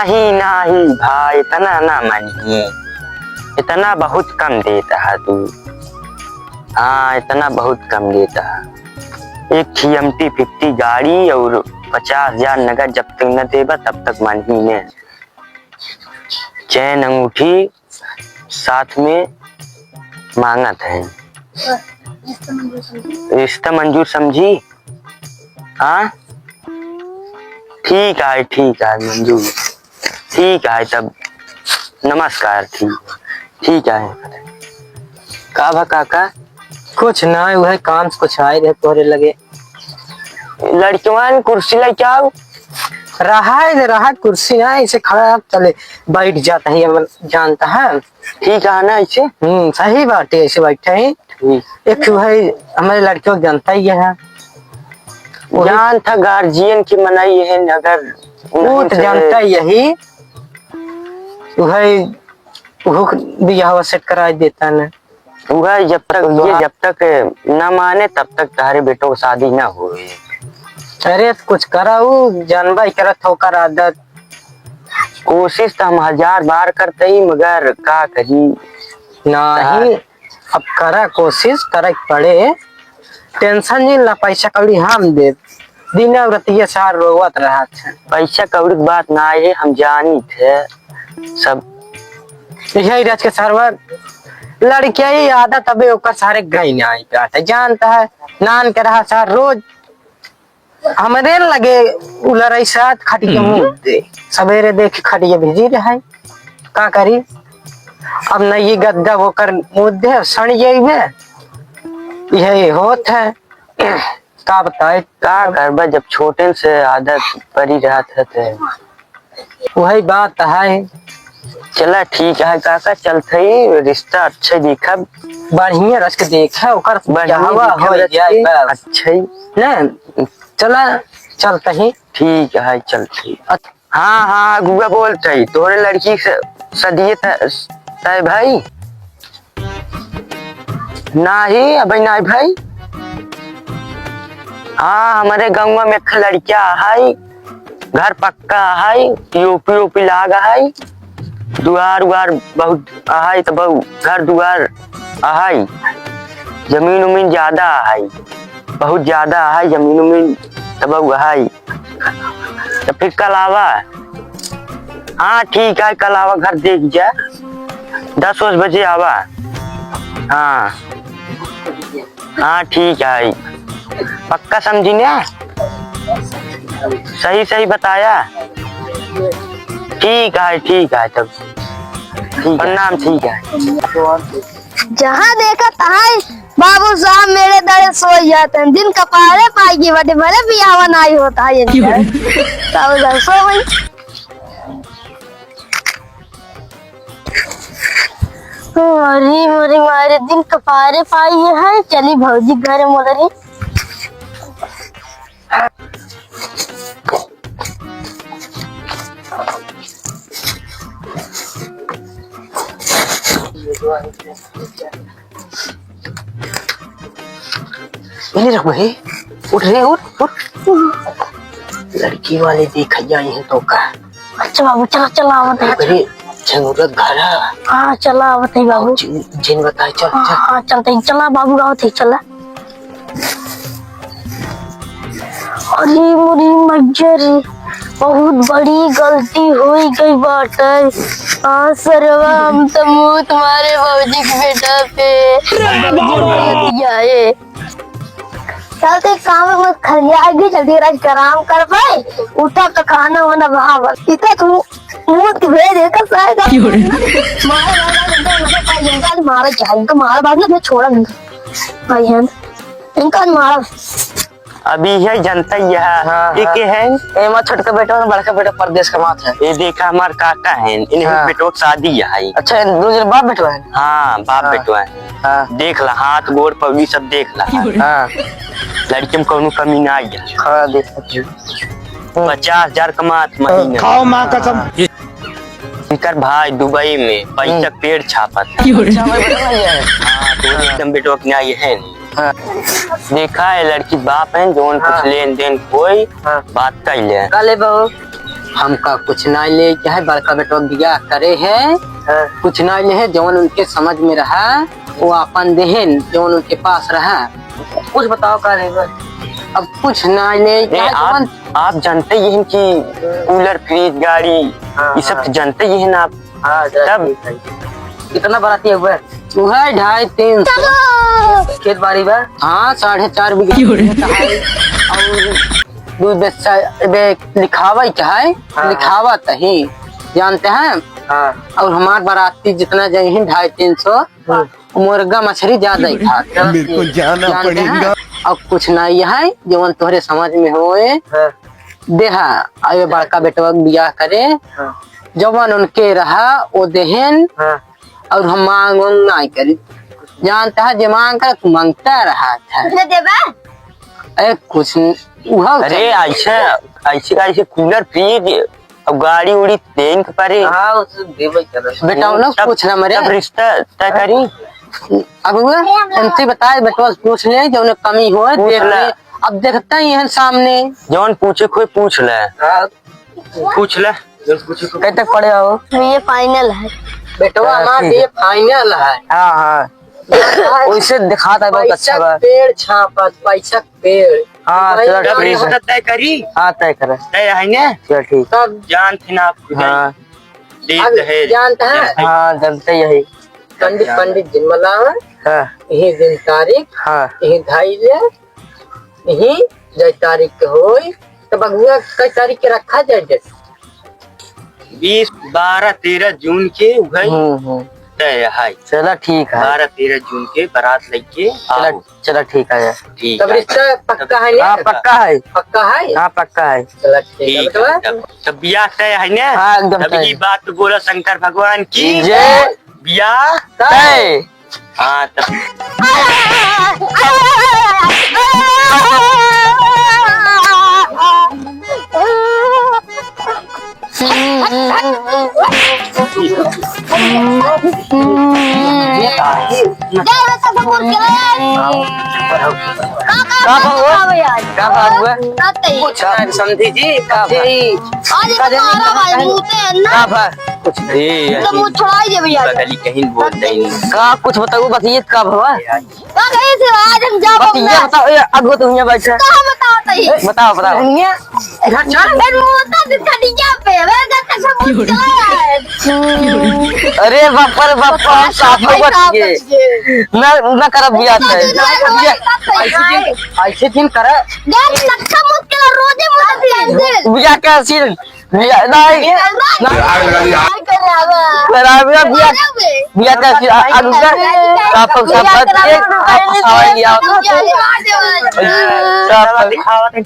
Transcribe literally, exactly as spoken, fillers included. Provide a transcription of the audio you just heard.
नहीं, नहीं भाई, इतना ना मानिए, इतना बहुत कम देता है तू। हाँ, इतना बहुत कम देता है। एक ही एम टी फिफ्टी गाड़ी और पचास हजार नगद जब तक न देबा, तब तक मानिए। चैन अंगूठी साथ में मांगत है। रिश्ता मंजूर समझी? हाँ, ठीक है, ठीक है, मंजूर। ठीक है, तब नमस्कार। ठीक, ठीक है। का बा काका? कुछ ना, वह काम से कुछ आए रहे तोहरे लगे। लड़कवन कुर्सी लेके आओ। रहा है, रहा कुर्सी ना, इसे खड़ा चले, बैठ जाता है, ये जानता है। ठीक है ना, ऐसे? हम्म, सही बात है, ऐसे बैठे हैं। ठीक। एक ठो है, हमारे लड़कियों को जानता ही है। वही जानता गार्जियन की मनाई है, अगर वो नहीं तो से जानता ही यही। वही, वो बियाह सेट करा देता ना। वह जब तक, ये जब तक ना माने, तब तक तारे बेटों की शादी ना होए। अरे, तो कुछ करा, वो जानबा ही करत हो, ओकर आदत। कोशिश तो हम हजार बार करते ही, मगर का करी? नहीं, अब करा कोशिश, करे के पड़े। टेंशन नहीं ला, पैसा कौड़ी हम देब। दिन और रतिया सार रोवत रहत है। पैसा कौड़ी की बात ना है, हम जानी थे सब। यही रच के सरवा लड़किया ही आदत, अबे ओकर सारे गई ना आई बात है, जानता है, नान के रहा सार रोज हमरे लगे उलरई साथ खटिया हम्म। मूद दे। सवेरे देख खटिया भिजी रहे, का करी? अब न ये गद्दा ओकर मूद दे, सड़ जइबे। यही होत है, का बताए? का करबा, जब छोटे से आदत परी रहत है तो। वही बात है। चला ठीक है काका, चलत ही, रिश्ता अच्छे देखब। बढ़िया रच के देखा, ओकर बढ़िया बियाहवा देखब हो रच जाए के, बस। अच्छे। ना, चला, चलत ही। ठीक है, चलत ही। अच्छा। हाँ, हाँ, अगुआ बोलत ही, तोहरे लड़की से सदिये त-, तय भाई? नाही, अबे नाही भाई। हाँ, हमरे गउँवा में एक लड़किया है, घर पक्का है, यूपी ऊपी लाग है, दुआर उआर बहुत है, तो बहुत घर दुआर है, जमीन उमीन ज्यादा है, बहुत ज्यादा है जमीन उमीन, तो बहुत है। तो फिर कल आवा। हाँ, ठीक है, कल आवा, घर देख जा, दस उस बजे आवा। हाँ। हाँ, ठीक है, पक्का समझी ना? सही, सही बताया। ठीक है, ठीक है, तब ठीक है। प्रणाम, ठीक है। जहाँ देखा तहाँ बाबू साहब मेरे दारे सोई जात हैं। जिन कपारे पाई की बटे भले बियाहवा नाई होत है इनका। बाबू साहब सो गई। अरे मोरी मारे, जिन कपारे पाई है। चली भौजी घरे मोलरी। इन्हें रख भाई, उठ रे, उठ, उठ। लड़की वाले देखा जाए हैं तो का। अच्छा बाबू, चला, चला, आवत है। अरे, झंगुरत घर है। हाँ, चला, आवत है बाबू। जिन, जिन बताए, चल, हाँ, चल। हाँ, चलते ही, चला बाबू, आवत है, चला। अरे मोरी मज्जर, बहुत बड़ी गलती होई गई बाटे। हाँ सरवा, हम तो मुँह तुम्हारे भौजी के बेटा पे। भौजी के बेटा पे। चल, ते काम में खलिया आएगी, जल्दी राज के आराम कर पाए, उठा तो खाना वाना बहावा। इतना तू मुंह की भेज देता सारे का। क्यों रे? मारा, मारा, मारा, मारा, मारा, मारा, मारा, मारा, बाद में छोड़ा नहीं। भाई है ना? इनका मारा। अभी है जनता यह हाँ, एक हाँ। है। ए, माँ छोटका बेटा और बड़का बेटा परदेश कमात है। ये देखा हमार काका है, इन्हें हाँ। बेटवा के शादी है। अच्छा, इन दो जन बाप बेटवा है? हाँ, बाप हाँ। बेटवा है। हाँ। देख ला, हाथ गोड़ पगड़ी सब देख ला। हाँ। लड़के में कौनो कमी ना आई है। हाँ, देख सकते हो। पचास हजार कमात महीने। खाओ माँ कसम। इनकर भाई दुबई में पैसा हम्म। पेड़ छापत है। अच्छा, हमारे बेटा नहीं है। हाँ, तो एकदम बेटवा के नहीं है। हाँ। देखा है, लड़की बाप है, जोन कुछ हाँ। लेन देन कोई हाँ। बात कर ले। का ले बहू? हमका कुछ नाहीं लेके है, बड़का बेटवा बियाह करे है। हाँ। कुछ नाहीं ले है, जवन उनके समझ में रहा, वो आपन देहेन, जवन उनके पास रहा। कुछ बताओ का लेबे? अब कुछ नाहीं ले, नहीं, आप, जवन आप जानते ही हैं कि कूलर, फ्रिज, गाड़ी, हाँ, ये सब हाँ। तो जानते ही हैं ना आप। हाँ, जरा तब ठीक है। कितना बराती है हुआ? वह ढाई तीन सौ। खेत बाड़ी बा? हाँ, साढ़े चार बीघा क्यों रे? खेत है। और दू बेचा, बे, लिखावा ही चाहे, हाँ, हाँ। लिखावा तही, जानते हैं? हाँ। और हमार बराती जितना जइहीं, ढाई तीन सौ, हाँ। मुर्गा मछली ज्यादा ही खात। मेरे को जाना जानते हैं? पड़ेगा। और कुछ नाहीं है, जवन तोहरे समझ में होए, हाँ। देहा, अबे बड़का बेटवा के बियाह करे, हाँ। जवन उनके रहा, वो देहेन, हाँ। और हम मांग वांग नाहीं करी। जानता है, जे मांग करे, तू मांगता रहा था। कुछ न देबा? अरे, कुछ न, उहा अरे, चल। ऐसे, ऐसे, ऐसे कूलर, फ्रिज, अब गाड़ी उड़ी देन के परे। हाँ, उसे देबे करे। बेटा, उन्हें तब, पूछ ना मरे। तब रिश्ता तय करी। अब हुआ, उनसे बताए, बेटवा से पूछ ले, जो उन्हें कमी होए, पूछ देख ले। ले। अब देखता ही है सामने। जौन पूछे कोई पूछ ले। हाँ। पूछ ले। कब तक पढ़े हो? बीए फाइनल है। बेटवा, हाँ, हमार ठीक है। बीए फाइनल है। हाँ, हाँ। वैसे दिखाता है, बहुत अच्छा पैसा बा। पेड़ छापत, पैसा पेड़। हाँ, भाई, चलो, जब ठीक है। रिश्ता तय करी। हाँ, तय करा। तय है ने? चल, ठीक। तब जान थे ना आप हाँ। दे अब दहेज। जानता है? हाँ, जानते यही। पंडित, पंडित जिन मला, हाँ। यही दिन तारीख, हाँ। यही धाई ले, यही जय तारीख के होई, तो बबुआ कई तारीख के रखा जाए जैसे? बीस, बारह, तेरह जून के उहई हम्म, हम्म। तय है। चला ठीक है। बारह, तेरह जून के बारात लेके चला, आओ। चला ठीक है। ठीक तब है। रिश्ता पक्का है हाँ, ना? पक्का है। पक्का है? हाँ, पक्का है। चला ठीक है, ठीक है, बेटवा। तब, तब बियाह तय है ना? हाँ, एकदम तब तय। ये बात तो बोला शंकर भगवान की जय। बियाह तय। हाँ, तब का भा हुआ? का भा हुआ? कुछ ना, समधी जी, का भा? का भा? कुछ नहीं। ए, तो मुँह छोड़ाई दे भैया। बगली कहीं बोल देंगे। का कुछ बताऊ, बतियत का भवा? का कही से आज हम जाब बतिया ना। बताओ, ए, अगो तो हियाँ बैठा। का बताओ तई? बताओ, बताओ। हियाँ, घर चल। ए, मोटा से खटिया पे, वे घर तक सब उठ चला है। अरे बाप रे बाप, हम साफ बच गए। ना, ना करब बियाह। ऐसे दिन, ऐसे दिन करा। यार, सच्चा मुझ के रोजे मुझे बियाह के सीन। बिया-, नहीं। नहीं। नहीं। नहीं। बिया, बिया, बिया, बिया का सी-, आ, आ, रुक जा। आप लोग सब बात किए, आप सवाल लिया। आप लोग